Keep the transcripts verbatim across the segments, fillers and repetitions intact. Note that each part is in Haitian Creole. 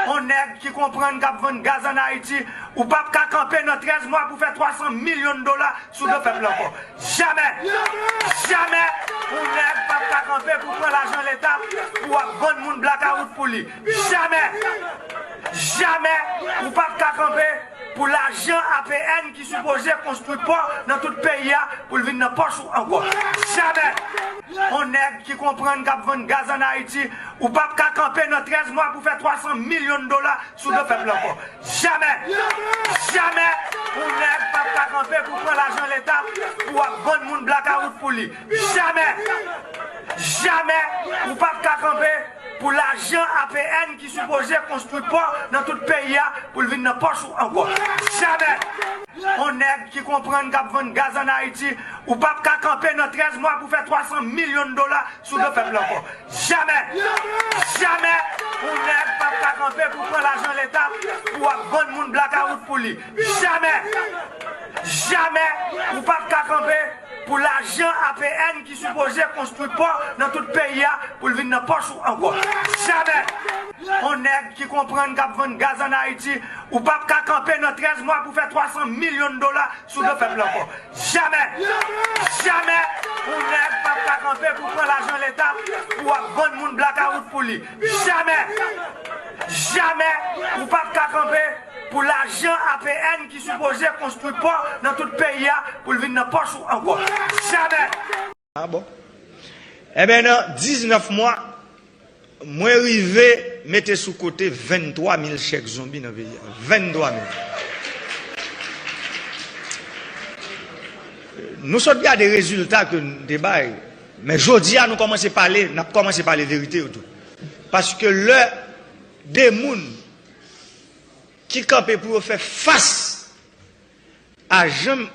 On nèg ki konprann k ap vann gaz ann Ayiti, ou p ap ka kanpe nan trèz mwa pou fè twa san milyon dola sou do pèp la ankò. Jamè! Jamè! On nèg p ap ka kanpe pou pran lajan leta pou ap vann moun blakawout pou li. Jamè! Jamè! Ou p ap ka kanpe pou lajan A P N ki sipoze konstwi pò nan tout peyi a pou l vin nan pòch ou ankò. Jamè! On nèg ki konprann k ap vann gaz ann Ayiti, ou p ap ka kanpe nan trèz mwa pou fè twa san milyon dola sou do pèp la ankò. Jamè! Jamè! On nèg p ap ka kanpe pou pran lajan leta pou ap vann moun blakawout pou li. Jamè! Jamè! Ou p ap ka kanpe pou lajan A P N ki sipoze konstwi pò nan tout peyi a pou l vin nan pòch ou ankò. Jamè! On nèg ki konprann k ap vann gaz ann Ayiti, ou p ap ka kanpe nan trèz mwa pou fè twa san milyon dola sou do pèp la ankò. Jamè! Jamè! On nèg p ap ka kanpe pou pran lajan leta pou ap vann moun blakawout pou li. Jamè! Jamè! Ou p ap ka kanpe pou lajan A P N ki sipoze konstwi pò nan tout peyi a pou l vin nan pòch ou ankò. Jamè! On nèg ki konprann k ap vann gaz ann Ayiti, ou p ap ka kanpe nan trèz mwa pou fè twa san milyon dola sou do pèp la ankò. Jamè! Jamè! On nèg p ap ka kanpe pou pran lajan leta pou ap vann moun blakawout pou li. Jamè! Jamè! Ou p ap ka kanpe pou lajan A P N ki sipoze konstwi pò nan tout peyi a pou l vin nan pòch ou ankò. Jamè! Ah bon? Ebyen, nan diznèf mwa, mwen rive mete sou kote venntwa mil chèk zonbi nan peyi a. Venntwa mil. Nou sot gade rezilta ke n te bay, men jodi a nou kòmanse pale, n ap kòmanse pale verite yo tou. Paske lè de moun ki kanpe pou yo fè fas a jan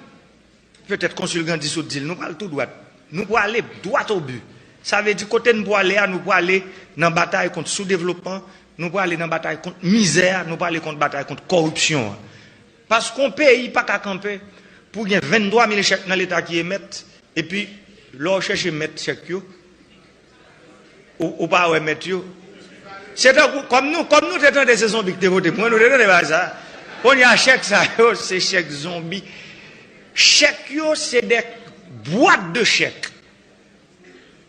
petèt Konsil Gandhi sot di l, nou pral tou dwat. Nou prale dwat o bi. Sa vle di kote n prale a, nou prale nan batay kont soudevlopman, nou prale nan batay kont mizè a, nou prale kont batay kont kòripsyon an. Paske yon peyi pa ka kanpe pou gen venntwa mil chèk nan leta ki emèt, epi lè w chèche mèt chèk yo, ou, ou pa wè mèt yo. Se tankou, kòm nou, kòm nou te tande se zonbi ki te vote pou mwen, nou te tande bagay sa. Kounye a, chèk sa yo, se chèk zonbi. Chèk yo, se de bwat de chèk.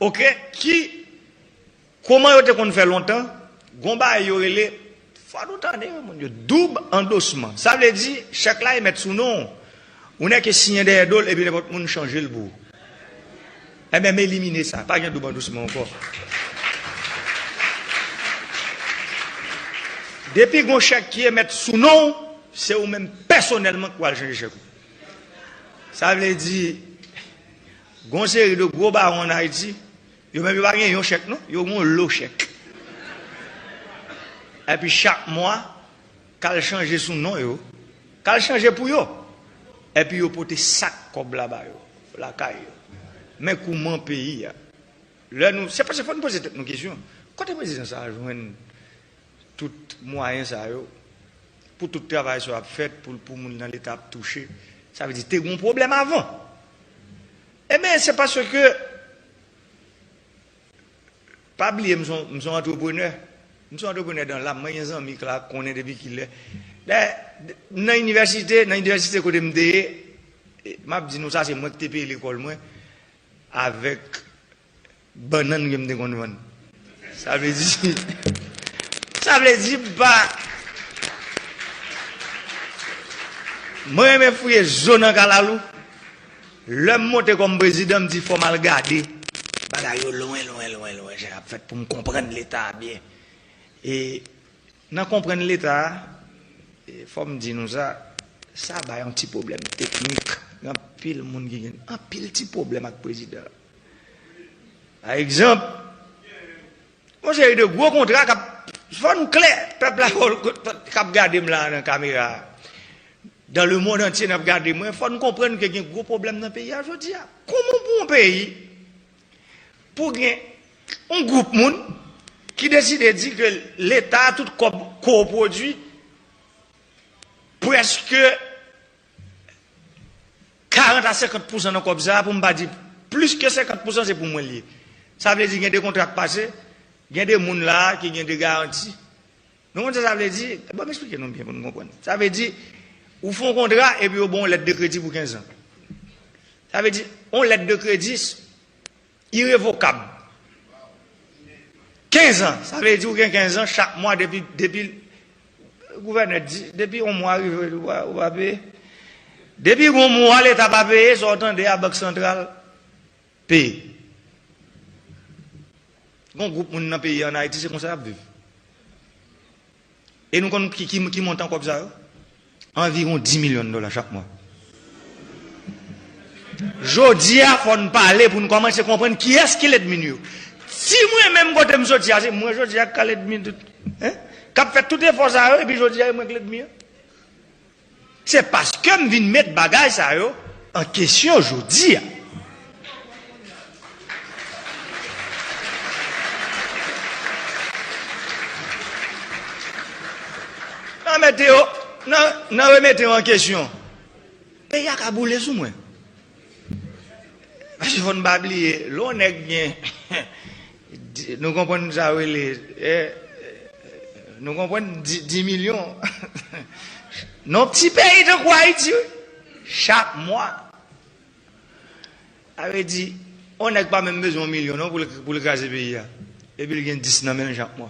Oke? Ki, kòman yo te konn fè lontan, gon bagay yo rele, fò nou tande yo, moun yo, doub andosman. Sa vle di, chèk la emèt sou non w. Ou nèke siyen dèyè do l, epi nenpòt moun chanje l pou ou. Ebyen, m elimine sa. Pa gen doub andosman ankò. Depi gon chèk ki emèt sou non w, se ou menm pèsonèlman k pral chanje chèk ou. Sa vle di, gon seri de gwo bawon ann Ayiti, yo menm yo pa gen yon chèk, non, yo gen yon lo chèk. Epi chak mwa, k al chanje sou non yo, k al chanje pou yo. Epi yo pote sak kòb la ba yo, lakay yo. Men kouman peyi a. Lè nou, se paske fò n poze tèt nou kesyon. Kote prezidan sa a jwenn tout mwayen sa yo pou tout travay sa yo ap fèt, pou, pou moun nan leta ap touche? Sa vle di te gen yon pwoblèm avan. Ebyen, se paske Pa bliye, m se yon, m se yon antreprenè. M se yon antreprenè dan lam. Mwen gen zanmi k la, konnen depi kilè. Dayè, nan inivèsite, nan inivèsite kote m te ye, e, m ap di nou sa, se mwen ki te peye lekòl mwen avèk bannann ke m te konn vann. Sa vle di, sa vle di, m pa, mwen renmen fouye zo nan kalalou. Lè m monte kòm prezidan, m di fò m al gade bagay yo lwen, lwen, lwen, lwen, jan y ap fèt pou m konprann Leta a byen. E nan konprann Leta a, e fò m di nou sa, sa bay yon ti pwoblèm teknik. Gen anpil moun ki gen anpil ti pwoblèm ak prezidan. Pa egzanp, yon seri de gwo kontra k ap, fò nou klè, pèp la k ap gade m la nan kamera a. Dans le monde entier n ap gade mwen, fò n konprann ke gen gwo pwoblèm nan peyi a jodi a. Kòman pou yon peyi, pou gen yon gwoup moun ki deside di ke Leta a tout kòb ko-pwodui, prèske karant a senkant pousan nan kòb sa a, pou m pa di plis ke senkant pousan se pou mwen l ye. Sa vle di gen de kontra k pase, gen de moun la a ki gen de garanti, Nou konn sa sa vle di? Bon, m eksplike nou byen pou nou konprann. Sa vle di, ou fè yon kontra epi yo ba w yon lèt de kredi pou kenz an. Sa vle di, yon lèt de kredi irevokab. Kenz an, sa vle di ou gen kenz an, chak mwa depi, depi gouvènè di, depi yon mwa rive, ou pa, ou pa peye. Depi yon mwa Leta pa peye, sa w tande a Bank Santral peye. Gon gwoup moun nan peyi an Ayiti, se konsa y ap viv. E nou konn ki, ki, ki montan kòb sa yo? Anviwon dis milyon dola chak mwa. Jodi a, fò n pale pou n kòmanse konprann kiyès ki lènmi n yo. Si mwen menm kote m soti a, se mwen jodi a k ka lènmi tout, hein? K ap fè tout efò sa yo, epi jodi a, e mwen k lènmi an. Se paske m vin met bagay sa yo an kesyon jodi a. Nan mete yo, nan, nan remete yo an kesyon, peyi a ka boule sou mwen. Paske fò n pa bliye, lè yon nèg gen, di- nou konprann sa yo rele, eh, nou konprann di- dis milyon. Nan yon ti peyi tankou Ayiti, wi, chak mwa. Sa vle di, yon nèg pa menm bezwen yon milyon non pou l, pou l kraze peyi a. Epi l gen dis nan men l chak mwa.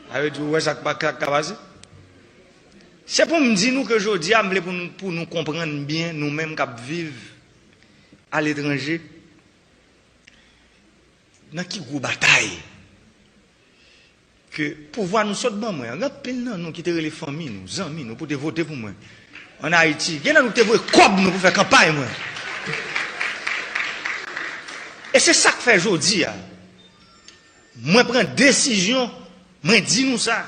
Sa vle di, ou wè sa k pa, k ka pase? Se pou m di nou ke jodi a, m vle pou nou, pou nou konprann byen, nou menm k ap viv aletranje, nan ki gwo batay ke pouvwa nou sot ban mwen an. Gen anpil nan nou ki te rele fanmi nou, zanmi nou, pou te vote pou mwen. Ann Ayiti, gen nan nou ki te voye kòb nou pou fè kanpay mwen. E se sa k fè jodi a, mwen pran desizyon, mwen di nou sa,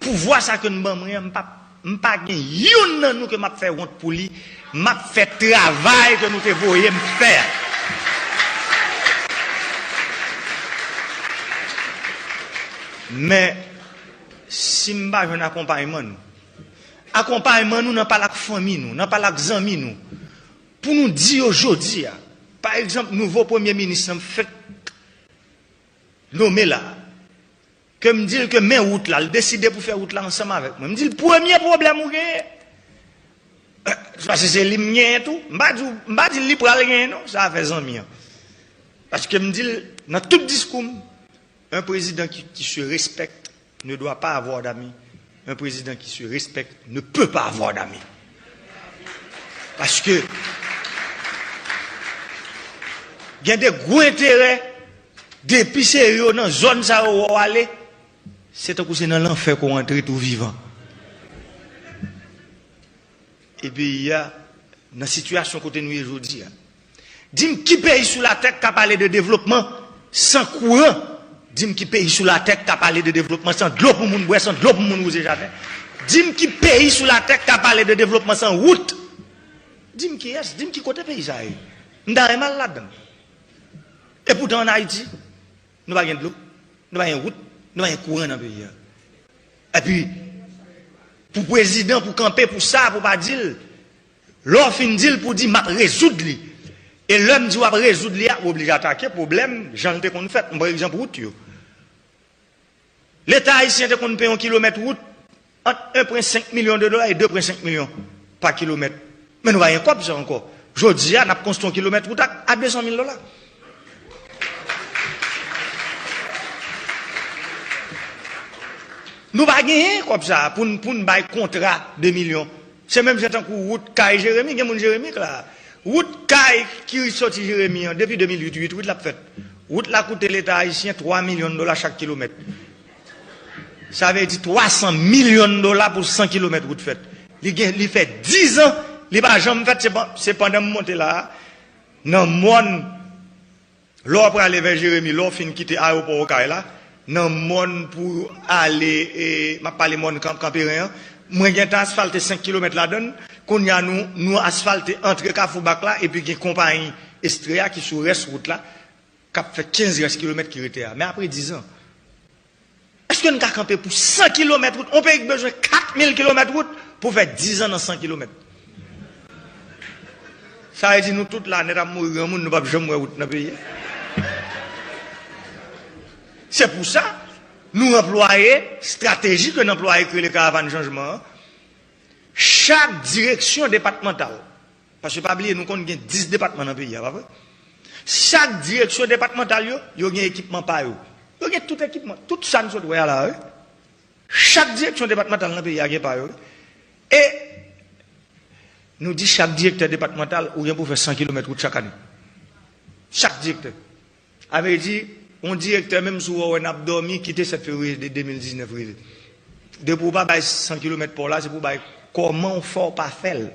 pouvwa sa ke n ban mwen an, m pa, m pa gen youn nan nou ke m ap fè wont pou li, m ap fè travay ke nou te voye m fè a. Men, si m pa jwenn akonpayman nou, akonpayman nou nan pale ak fanmi nou, nan pale ak zanmi nou, pou nou di yo jodi a, pa egzanp, nouvo premye minis lan fèk nome la, ke m di l ke men wout la, l deside pou fè wout la ansanm avèk mwen. M di l, premye pwoblèm ou genyen, se paske se li m genyen tou. M pa di, m pa di l li pral genyen non, sa afè zanmi an. Paske m di l, nan tout diskou m, un président qui, qui se respecte ne doit pas avoir d'amis. Un président qui se respecte ne peut pas avoir d'amis. Paske gen de gwo enterè, depi se yo nan zòn sa yo wè w ale, se tankou se nan lanfè ke w antre tou vivan. E peyi a, nan sitiyasyon kote nou ye jodi a, di m ki peyi sou latè k ka pale de devlopman san kouran? Di m ki peyi sou latè k ka pale de devlopman san dlo pou moun bwè, san dlo pou moun wouze jaden? Di m ki peyi sou latè k ka pale de devlopman san wout? Di m kiyès, di m ki kote peyi sa a ye. M ta renmen al ladan l. Epoutan ann Ayiti, nou pa gen dlo, nou pa gen wout, nou pa gen kouran nan peyi a. Epi, pou prezidan, pou kanpe pou sa, pou pa di l, lè w fin di l, pou di, "M ap rezoud li." E lè m di w ap rezoud li a, ou oblije atake pwoblèm jan l te konn fèt. M pran egzanp wout yo. Leta ayisyen te konn peye yon kilomèt wout ant en pwen senk milyon de dola e de pwen senk milyon pa kilomèt. Men nou pa gen kòb sa ankò. Jodi a, n ap konstwi yon kilomèt wout a, a de san mil dola. Nou pa genyen kòb sa a pou n, pou n bay kontra de milyon. Se menm jan tankou wout kay Jeremi, gen moun Jeremi k la a. Wout kay ki soti Jeremi an, depi de mil uit, uit, uit l ap fèt. Wout la koute Leta ayisyen twa milyon dola chak kilomèt. Sa vle di twa san milyon dola pou san kilomèt wout fèt. Li gen, li fè diz an, li pa janm fèt, se pa, se pandan m monte la a, nan mòn, lè w prale vè Jeremi, lè w fin kite ayewopò Okay la, nan mòn pou ale, e, m ap pale mòn Kan-, Kanperen an, mwen gentan asfalte senk kilomèt ladan l. Kounye a, nou, nou asfalte antre Kafou Bak la, epi gen konpayi Estrea ki sou rès wout la, k ap fè kenz rès kilomèt ki rete a. Men apre diz an, èske n ka kanpe pou san kilomèt wout? On peyi k bezwen kat mil kilomèt wout pou fè diz an nan san kilomèt. Sa vle di nou tout la nèt ap mouri granmoun, nou p ap janm wè wout nan peyi a. Se pou sa, Nou anplwaye estrateji ke n anplwaye k rele Karavàn Chanjman an. Chak direksyon depatmantal, paske pa bliye, nou konn gen dis depatman nan peyi a, pa vre? Chak direksyon depatmantal yo, yo gen ekipman pa yo. Yo gen tout ekipman, tout sa n sot wè a la, wi. Chak direksyon depatmantal nan peyi a gen pa yo, wi. E nou di chak direktè depatmantal, ou gen pou fè san kilomèt wout chak ane. Chak direktè. A vle di, yon direktè, menm si w wè n ap dòmi, kite sèt fevriye de de mil diznèf rive. Depi w pa bay san kilomèt pa w la, se pou w bay kòman w fè w pa fè l.